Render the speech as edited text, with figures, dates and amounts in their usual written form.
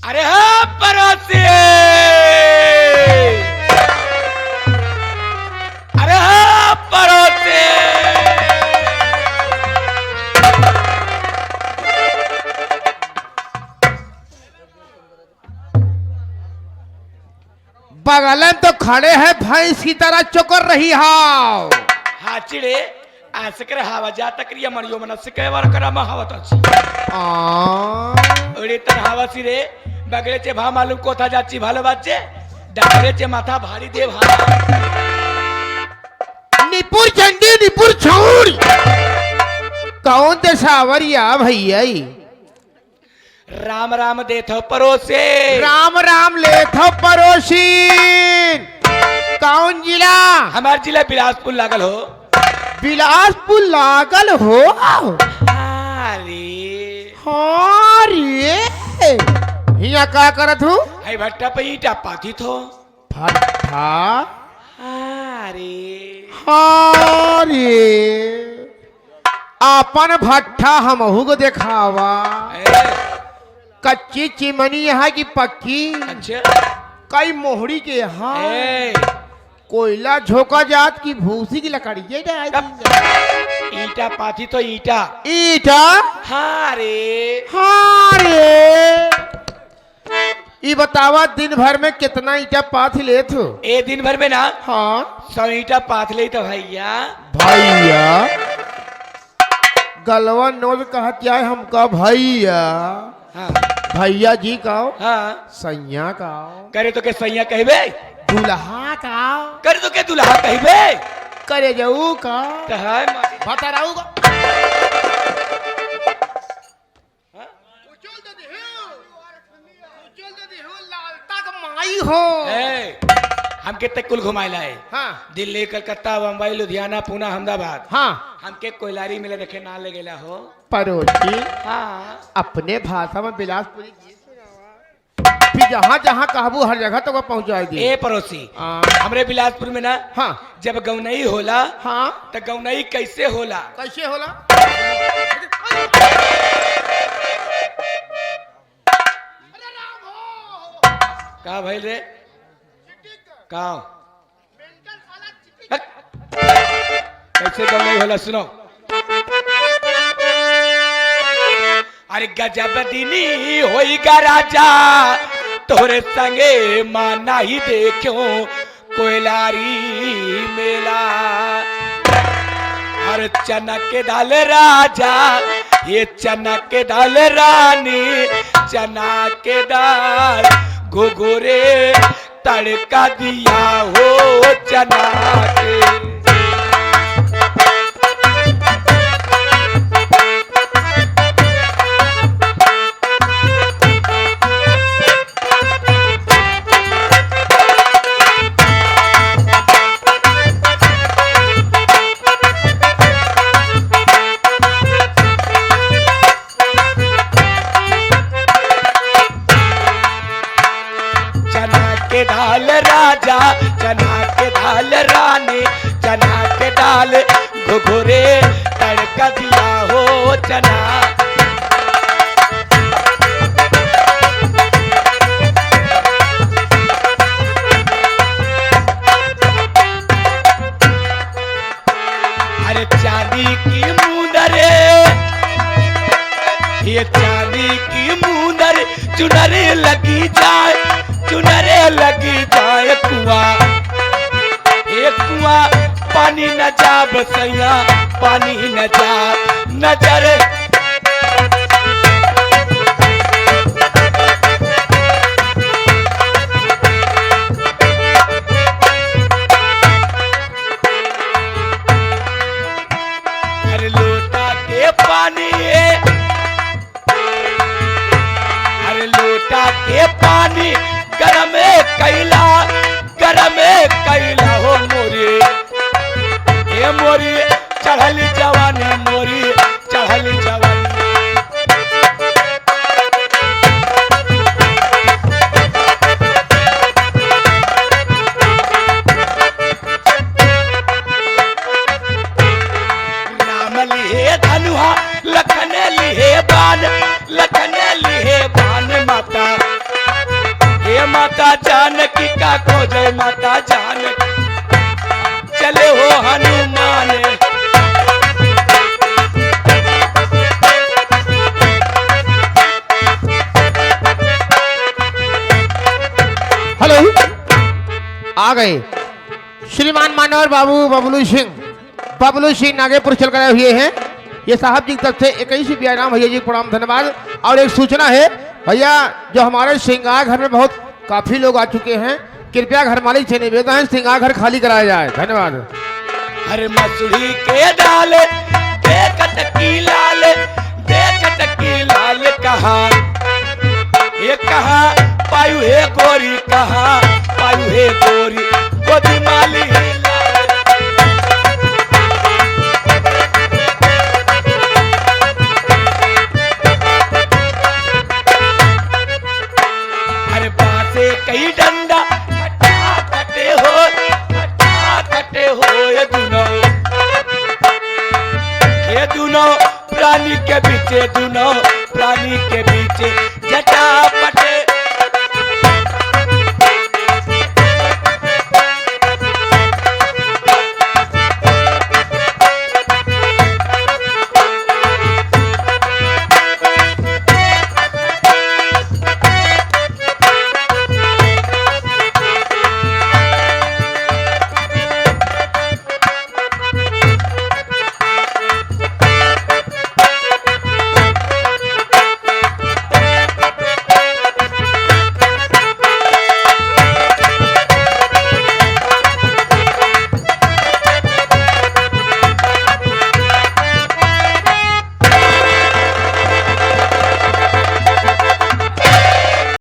अरे हाँ पड़ोसी, अरे हाँ पड़ोसी। बगल में तो खड़े हैं भैंस की तरह चुकर रही हाव। हाँ चिड़े आसकर हवा जा तकरिया मरियो मन सिके वर करा महावत अछि। ओरे तर हवा सिरे बगले चे भा मालूम कोथा जाची भालो बाचे डाकरे चे माथा भारी दे भा। निपुर चंडी निपुर छौड़ कौन ते सावरिया भैया। राम राम देथो परोसे, राम राम लेथो परोसी। कौन जिला? हमार जिला बिलासपुर लागल हो। बिलासपुर लागल हो? अरे हाँ रे, हिया का करत हूँ? हाय भट्टा पे ईटा पाथी थो। भट्टा? अरे हाँ रे, अपन भट्ठा हमहू को देखावा। कच्ची चिमनी यहाँ की पक्की? अच्छा। कई मोहड़ी के यहाँ कोयला झोंका जात की भूसी की लकड़ी। ईटा पाथी तो ईटा ईटा। हाँ रे, हाँ रे, ये बतावा दिन भर में कितना ईटा पाथ लेत हो? ए दिन भर में ना, हाँ 100 ईटा पाथ ले तो भैया। भैया गलवा नोज कहत जाए हमका भैया। हाँ। भैया जी का, हाँ सैया का करे तो के सैया कहबे, दुल्हा का करे तो के दुल्हा कहबे, करे जाऊ का बता का। माई हो हमके तक कुल घुमाइला है। हाँ। दिल्ली, कलकत्ता, बम्बई, लुधियाना, पूना, अहमदाबाद। हाँ। हमके कोयलारी मिले देखे ना ले गेला हो पड़ोसी। हाँ। अपने भाषा में बिलासपुरी फिर जहाँ जहाँ कहबू हर जगह तो पहुँचा दी। ए पड़ोसी, हमरे बिलासपुर में ना, हाँ जब गौनई होला, हाँ तो गौनई कैसे होला? कैसे होला? का भइल रे? का कैसे गौनई होला सुनो। अरे गजब दिनी होइगा राजा तोरे संगे माना ही देखो कोयलारी मेला। हर चना के दाल राजा, ये चना के दाल रानी, चना के दाल घोघोरे तड़का दिया हो चना के। दाल राजा, चना के दाल रानी, चना के दाल घुघुरे तड़का दिया हो चना। अरे चांदी की मुंदरे, ये चांदी की मुंदर चुनरे लगी जाए, चुनरे लगी जाए कुआं, एक कुआं पानी न जा बसैया, पानी न जा नजर। अरे लोटा के पानी, अरे लोटा के पानी गरमे कैला, गरमे कैला हो मोरी, हे मोरी चढ़ल जवानी मोरी चढ़ल जवानी। आ गए श्रीमान मानवर बाबू बबलू सिंह, बबलू सिंह नागेपुर चल कर आए हुए हैं। ये साहब जी की तरफ से 21 रुपया इनाम, भैया जी प्रणाम धन्यवाद। और एक सूचना है भैया, जो हमारे श्रृंगार घर में बहुत काफी लोग आ चुके हैं, कृपया घर मालिक से निवेदन है श्रृंगार घर खाली कराया जाए। धन्यवाद। हर मसूरी के डाल देख टकी लाल, देख टकी लाल कहा ये कहा पायु हे गोरी, कहा पायु हे गोरी।